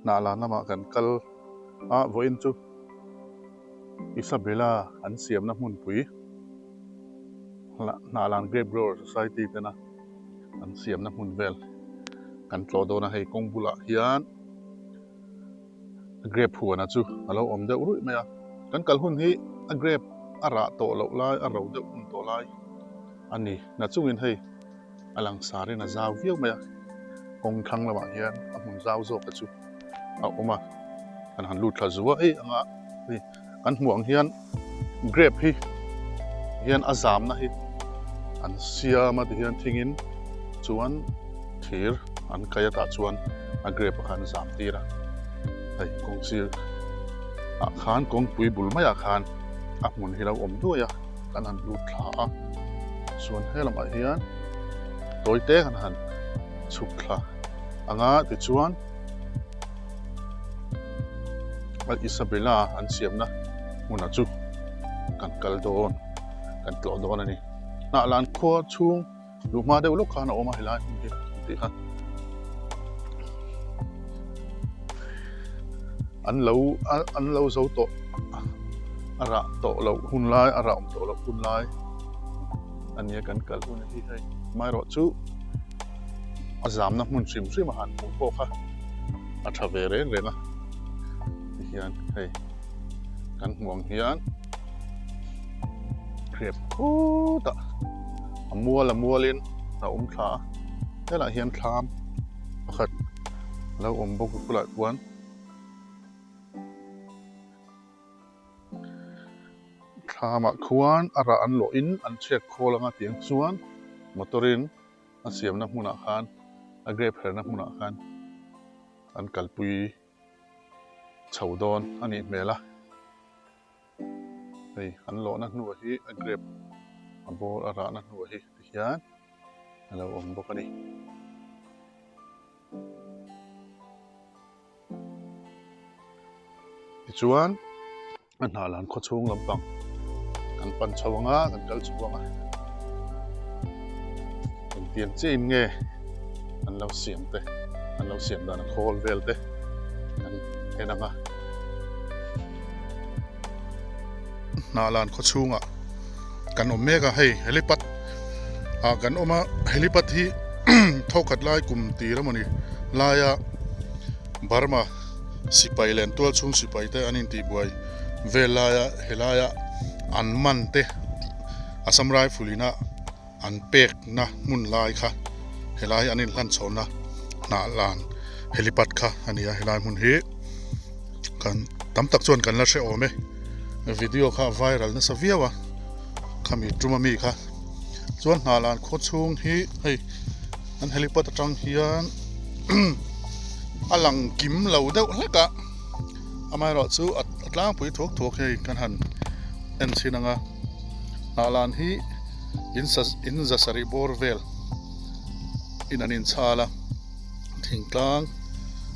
Hnahlan lamah kan kal a, vawiin chu Isabella an siamna hmunpui Hnahlan Grape Grower Society tena an siamna hmun vel kan tlawh dawn a, hei kawng bulah hian grape huana chu a lo awm deuh ruih mai a, kan kal hun hi a grape a rah tawh loh lai a ro deuh hun tawh lai a ni nachungin hei a langsarin a zau viau mai a, kawng thlang lamah hian a hmun zau zawk te chu a awm a, kan han lut thla zuai ang a hei kan hmuh ang hian grape hi hian a zamna hi an siam a tihian thingin chuan thir an kai a tah chuan a grape ah khan a zam tir a hei kawng sir ah khan kawngpui bul maiah khan a hmun hi lo awm duai a kan han lut thla a chuan he lamah hian tawi te kan han chhuk thla ang a tichuan Isabella an siamna hmunah chu kan kal dawn kan tlawh dawn a ni. Hnahlan khua chhung luh hma deuh lawk khan a awm a helai hmun hi an tih kha. An lo an lo zo tawh a rah tawh loh hun lai a rah awm tawh loh hun lai a nia kan kal hun hi hei amaherawhchu a zamna hmun hrim hrim a han hmuh pawh kha a tha ve reng reng a tihian hei kan hmuh ang hian hrep khutah a mual a mualin a awm thla a helaiah hian thlam pakhat a lo awm bawk a bulah chuan. Thlamah khuan a rah an lawhin an chhiat khawl anga tiang chuan motor in a siamna hmunah khan a grape herna hmunah khan an kalpui chho dawn a nih hmel a. Hei an lawhna hnuah hi a grape a bawr a rahna hnuah hi tihian a lo awm bawk a ni. Tichuan a hnah lan khaw chhung lampang kan pan chho ang a kan kal chho ang a engtiang chiah in nge an lo siam te an lo siam dan a khawl vel te kan en ang a. Hnah lan khaw chhungah kan awm mek a hei helipad ah kan awm a helipad hi thawkhat lai kum tir emawni laia Burma sipai leh an tual chhung sipai te an intihbuai vel laia helaia an man te Assam Rifle ina an pekna hmun lai kha helai an inhlan chhawnna hnah lan helipad kha a ni a helai hmun hi kan tam tak chuan kan la hre awm e video kha a viral nasa viau a khami tum ami kha chuan hnah lan khaw chhung hi hei an helipad atang hian a lang kim lo deuh hlek a amaherawhchu a tlangpui thuak thuak hei kan han en chhin ang a hnah lan hi in sa in za sarih bawr vel in an inchhal a thingtlang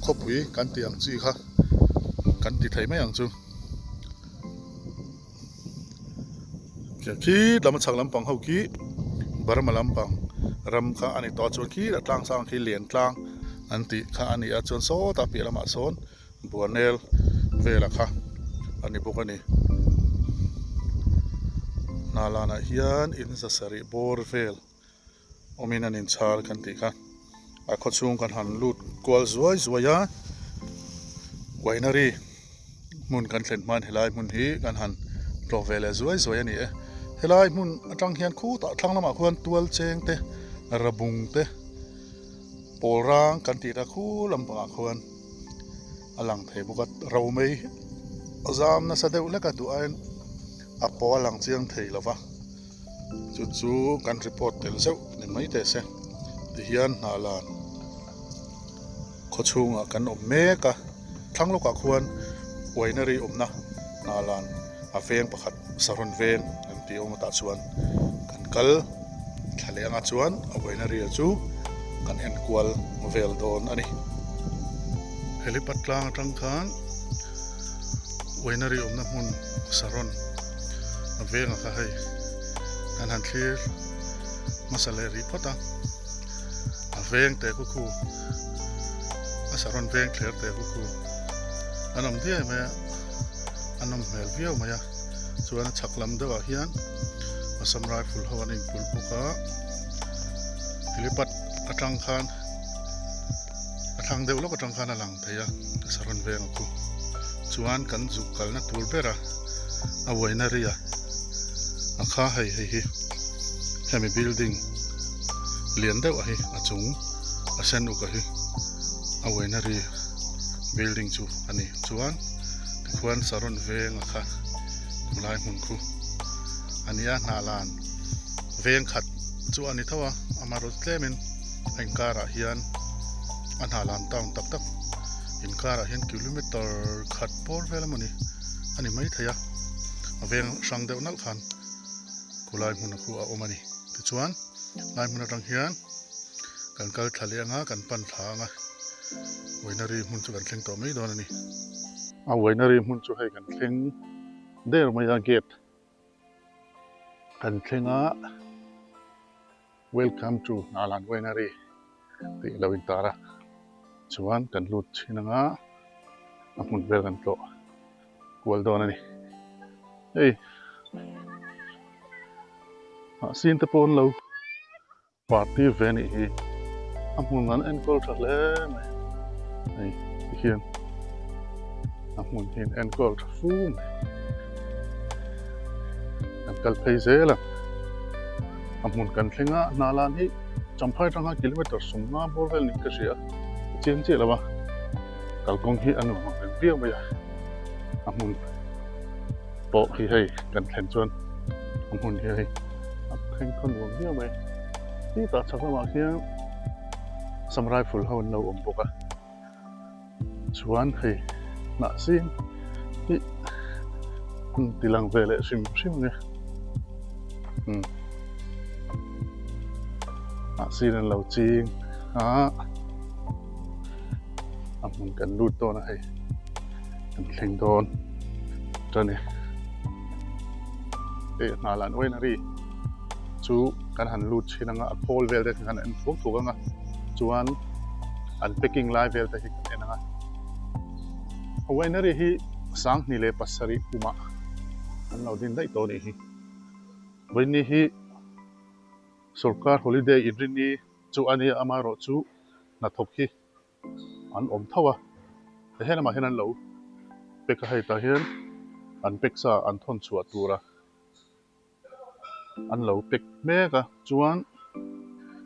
khawpui kan tih ang chi kha kan ti thei mai ang chu khi lam a chhak lampang ho khi Burma lampang ram kha a ni tawh a chuan khi a tlang sang khi lian tlang an tih kha a ni a chuan sawtah piah lamah sawn Buanel vela kha a ni bawk a ni. Hnalanah hian in za sarih bawr vel awmin an inchhar kan tih kha a khawchhung kan han lut kual zuai zuai a winery hmun kan thlen hman helai hmun hi kan han tlawh ve leh zuai zuai a ni e. Helai hmun atang hian khutah thlang lamah khuan tual cheng te rabung te pawl rang kan tih ta khu lampangah khuan. a lang thei bawk a ro mai a zam nasa deuh hlek a duh aiin a pawh a lang chiang thei lo va chu chu kan report tel zeuh ni mai teh se tihian hnah lan khaw chhungah kan awm mek a thlang lawkah khuan winery awmna hnah lan a veng pakhat saron veng an tih awm atah chuan kan kal thla leh anga chuan a winery chu kan en kual vel dawn a ni. Helipad tlang atang khan winery awmna hmun saron a veng a kha hei kan han thlir hmasa leh rih phawt a a veng teh khu khu a. Saron veng thler teh khu khu an awm diai mai a, a nawm hmel viau mai a. Chuan a chhak lam deuhah hian Assam Rifle ho an inkulh bawk a, helipad atang khan a thlang deuh lawk atang khan a lang thei a Saron veng a khu. Chuan kan zuk kalna tur bera a winery a a kha hei hei hi hemi building lian deuh a hi a chung a sen uk a hi a winery building chu a ni. Chuan tikhuan Saron veng a kha khulai hmun khu a ni a, hnahlan veng khat chu a ni tho a, amaherawhchu tlemin a inkarah hian a hnahlan town tak tak inkarah hian kilometer khat bawr vel emawni a ni maithei a, a veng hrang deuh nalh khan khulai hmun a khu a awm a ni. Tichuan lai hmun atang hian kan kal thla leh anga kan pan thla anga winery hmun chu kan thleng tawh mai dawn a ni. A winery hmun chu hei kan thleng der mai a gate kan thleng a welcome to Hnalan winery tih a lo intar a chuan kan lut chhin anga a hmun vel kan tlawh kual dawn a ni hei ah sin te pawh an lo party ve a nih hi a hmun an enkawl tha hle mai hei tikhian a hmun hi an enkawl tha fu mai kan kal phei zel a a hmun kan thleng a hna lan hi champhai atanga kilometer sawmnga bawr vel niin ka hria a chiang chiah lo a kalkawng hi a nuam ang reng viau mai a a hmun pawh hi hei kan thlen chuan a hmun hi hei a thleng khaw nuam viau mai titah chhak lamah khian Assam Rifle ho an lo awm bawk a chuan hei hnah zing hi an ti lang ve leh hrim hrim a ni umm hnah zing an lo ching a a hmun kan lut dawn a hei kan thleng dawn ta ni hei hnah lan winery chu kan han lut thin anga a khawl vel te kan en thuk thuk anga chuan an packing lai vel te hi kan en anga a winery hi sanghnih leh pasarih kumah an lo din daih tawh a nih hi vawiin hi sorkar holiday inrinni chu a nia amaherawhchu hnathawk hi an awm tho a he helamah hian an lo pack a hei tah hian an pack sa an thawn chhuah tura an lo pack mek a chuan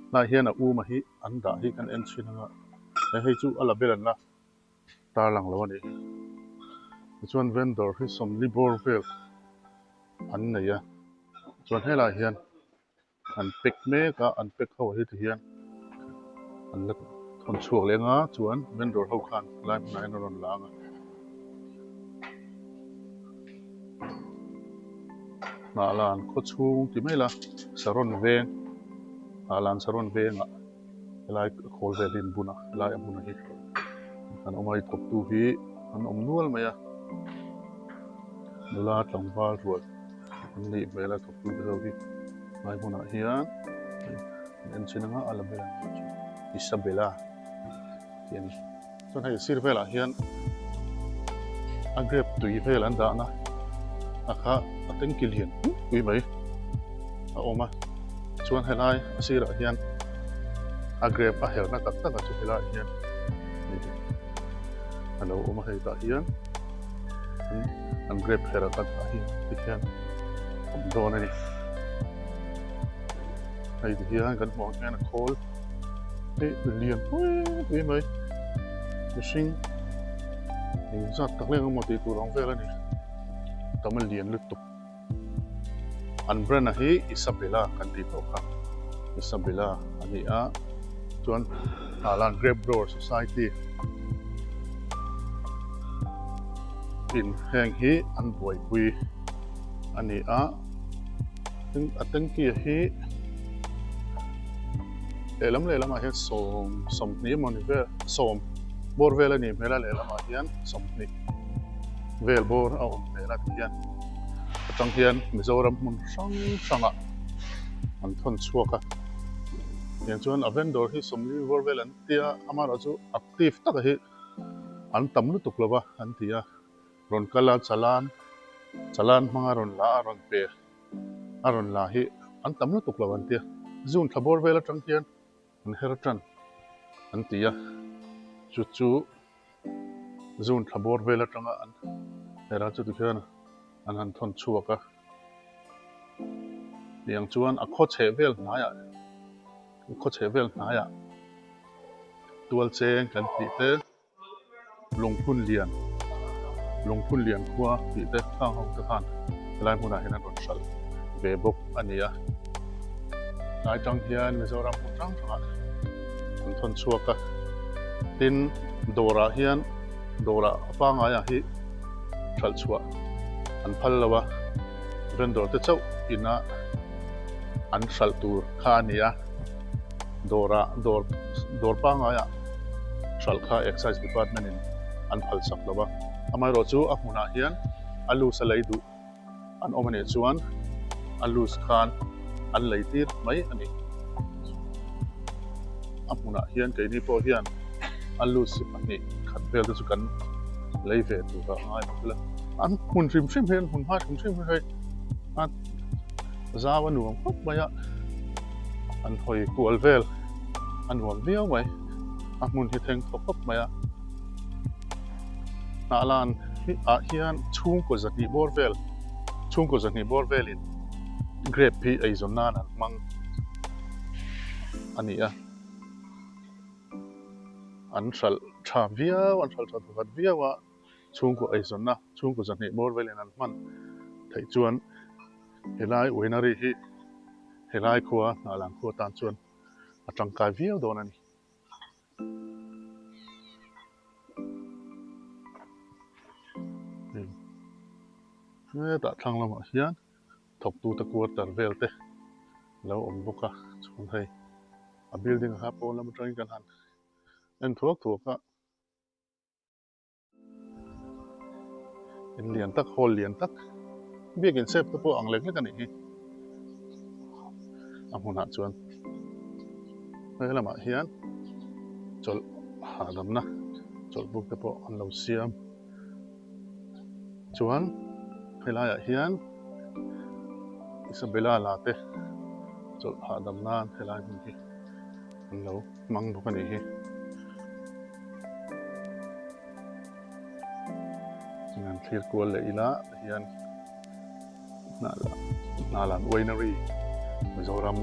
hnaiah hian a uma hi an dah hi kan en thin anga he hei chu a label an la tarlang lo a ni tichuan vendor hi sawmli bawr vel an nei a chuan helaiah hian. An pack mek a, an pack ho hi tihian an la thawn chhuak leh anga chuan vendor ho khan lai hmunah hian a rawn la ang a. Hnahlan khaw chhung ti mai la Saron veng Hnahlan Saron vengah helai khawl vel hi an bun a helai a hmunah hi an awm a i thawktu hi an awm nual mai a nula tlangval rual. An neih hmel a thawktu te ho hi tlai hmunah hian an en chin anga a la ber ang tih chu Isabella tih a ni. Chuan hei sir velah hian a grape tui vel an dahna a kha a tanki lian pui pui mai a awm a chuan helai a sirah hian a grape a herna tak tak a chu helaiah hian a lo awm a hei tah hian. An grape her a cut ah hian tikhian awm dawn a ni. Hei ti hian kan hmuh ang hian a khawl hi lian pui pui mai mihring engzat tak leng emaw tih tur ang vel a ni. Tam a lian lutuk. An brand a hi Isabella kan tih tawh kha Isabella a ni a chuan Hnalan Grape Grower Society in heng hi an buaipui a ni a tin a tanky hi lehlam lehlamah hian sawm sawmhnih emawni vel sawm bawr vel a nih hmel a lehlamah hian sawmhnih vel bawr a awm hmel a ti hian atang hian Mizoram hmun hrang hrangah an thawn chhuak a. Tiang chuan a vendor hi 40 bawr vel an tia amaherawh chu active taka hi an tam lutuk lo va an ti a rawn kal a chalan chalan hmanga rawn la a rawn pe a rawn la hi an tam lutuk lo an tia June thla bawr vel atang hian an her tan an ti a chu chu June thla bawr vel atanga an her a chuti khian an han thawn chhuak a tiang chuan a khaw chheh vel hnaiah khaw chheh vel hnaiah tual cheng kan tih te Lungphun lian Lungphun lian khua tih te khang ho te khan helai hmunah hian an rawn hralh ve bawk a ni a. Tlai tang hian Mizoram hmun hrang hrangah an thawn chhuak a, tin dawrah hian dawrah a pangaiah hi hralh chhuah an phal lo a, vendor te chauh ina an hralh tur kha a ni a, dawrah dawr dawr pangaiah hralh kha Excise Department in an phal sak lo a, amaherawhchu a hmunah hian a loose a lei duh. an awm a nih chuan a loose khan an lei tir mai a ni. A hmunah hian keini pawh hian a loose hi pahnih khat vel te chu kan lei ve tur a ngai bawk ila. An hmun hrim hrim hi an hmun hma hrim hrim hi hei a zau a nuam khawp mai a, an hawi kual vel a nuam viau mai, a hmun hi thleng thaw khawp mai a. Hnahlan ah hian chhungkaw zahnih bawr vel chhungkaw zahnih bawr velin grape hi eizawn nan an hmang a ni a, an hralh tha viau an hralh tha thawkhat viau a, chhungkaw eizawnna chhungkaw zahnih bawr velin an hman theih chuan helai winery hi helai khua Hnahlan khua tan chuan a tangkai viau dawn a ni. Hetah thlang lamah hian thawktute quarter vel te lo awm bawk a chuan hei a building kha pawn lam atangin kan han en thuak thuak a. In lian tak hall lian tak biakin shape te pawh ang lek lek a nih hi a hmunah chuan he lamah hian chawlh hahdamna chawlh buk te pawh an lo siam chuan helaiah hian Isabella la te chawlh hahdam nan helai hmun hi an lo hmang bawk a nih hi. An thlir kual leh ila hian Hnahlan Winery Mizoram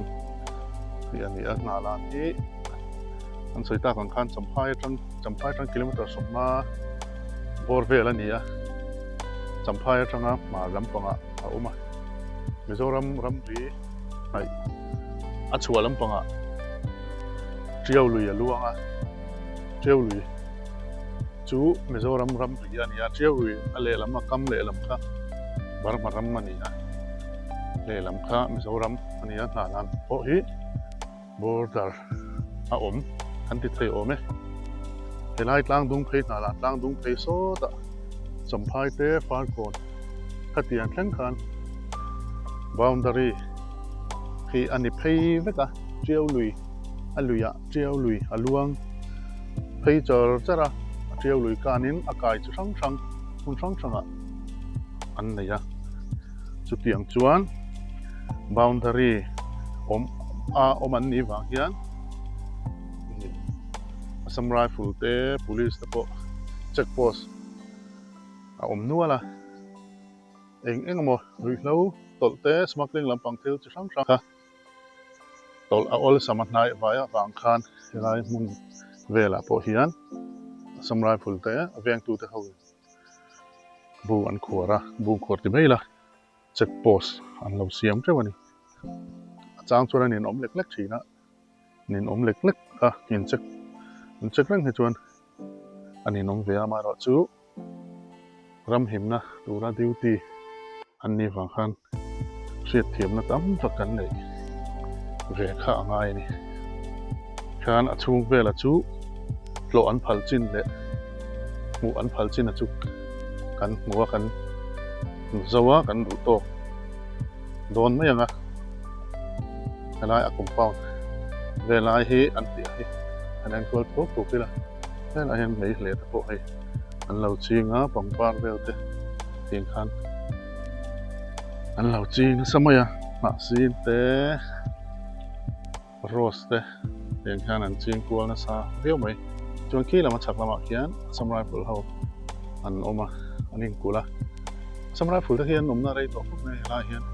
tih a ni a, Hnahlan hi an sawi tak ang khan Champhai atang Champhai atang kilometer sawmhma bawr vel a ni a, Champhai atanga hmar lampangah a awm a, Mizoram ramri hnaih a chhuah lampangah Tiau lui a luang a, Tiau lui chu Mizoram ram ri a ni a, Tiau lui a lehlam a kam lehlam kha Burma ram a ni a, lehlam kha Mizoram a ni a, Hnahlan pawh hi border a awm kan ti thei awm e. Helai tlang dung phei Hnahlan tlang dung phei sawtah Champhai te Farkawn khatiang thleng khan boundary khi a ni phei vek a, Tiau lui a luiah Tiau lui a luang phei char char a, a Tiau lui kanin a kai chi hrang hrang hmun hrang hrangah an nei a, chutiang chuan boundary awm a awm an nih vang hian Assam Rifle te Police te pawh check post a awm nual a. Eng eng emaw ruihhlo tawlh te smuggling lampang thil chi hrang hrang kha tawlh a awlsam a hnaih vai avang khan helai hmun velah pawh hian Assam Rifle te a vengtute ho in bu an khuar a, bu khuar ti mai ila check post an lo siam teuh a ni. A chang chuan an inawm lek lek thin a, an inawm lek lek a in check an check reng hi chuan an inawm ve a, amaherawhchu ram himna tura duty an nih vang khan hriatthiamna tam tak kan neih ve kha a ngai a ni. Khan a chhung vela chu hlawh an phal chin leh hmuh an phal chin a chu kan hmu a kan zo a kan duh tawk dawn mai ang a helai a compound. Velai hi an tih hi an enkual thuak thuak ila helaiah hian mei hle te pawh hei an lo ching a pangpar vel te tiang khan an lo ching nasa mai a hnah sin te rose te tiang hian an ching kual nasa viau mai chuan khi lama chhak lamah khian Assam Rifle ho an awm a an inkulh a Assam Rifle te hi an awmna rei tawh khawp mai a helaiah hian.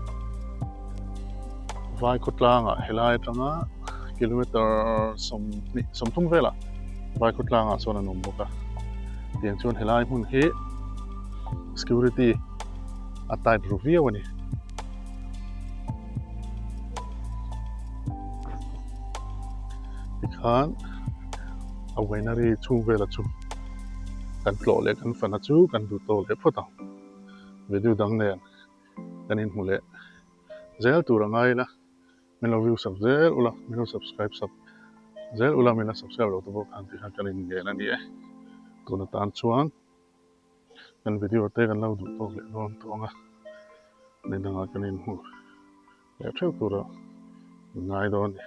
Vai khawtlangah helai atanga kilometer 20 30 velah vai khawtlangah chuan an awm bawk a tiang chuan helai hmun hi security a tight ru viau a ni. Tikhan a winery chhung velah chu kan tlawh leh kan fana chu kan duh tawk leh phawt ang video dang nen. Kan inhmu leh zel tur a ngai ila, min lo view sak zel ula, min lo subscribe sak zel ula, min la subscribe lo te pawh khan tih kha kan inngen a ni e. Tun atan chuan kan video te kan lo duh tawk leh dawn tawh ang a, ni dangah kan inhmu leh theuh tura ngai dawn a ni.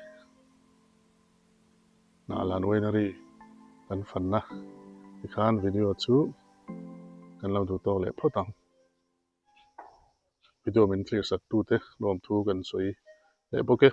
Hnahlan Winery kan fanna tikhan video chu kan lo duh tawk leh phawt ang. Video min thlir sak tute lawmthu kan sawi leh bawk e.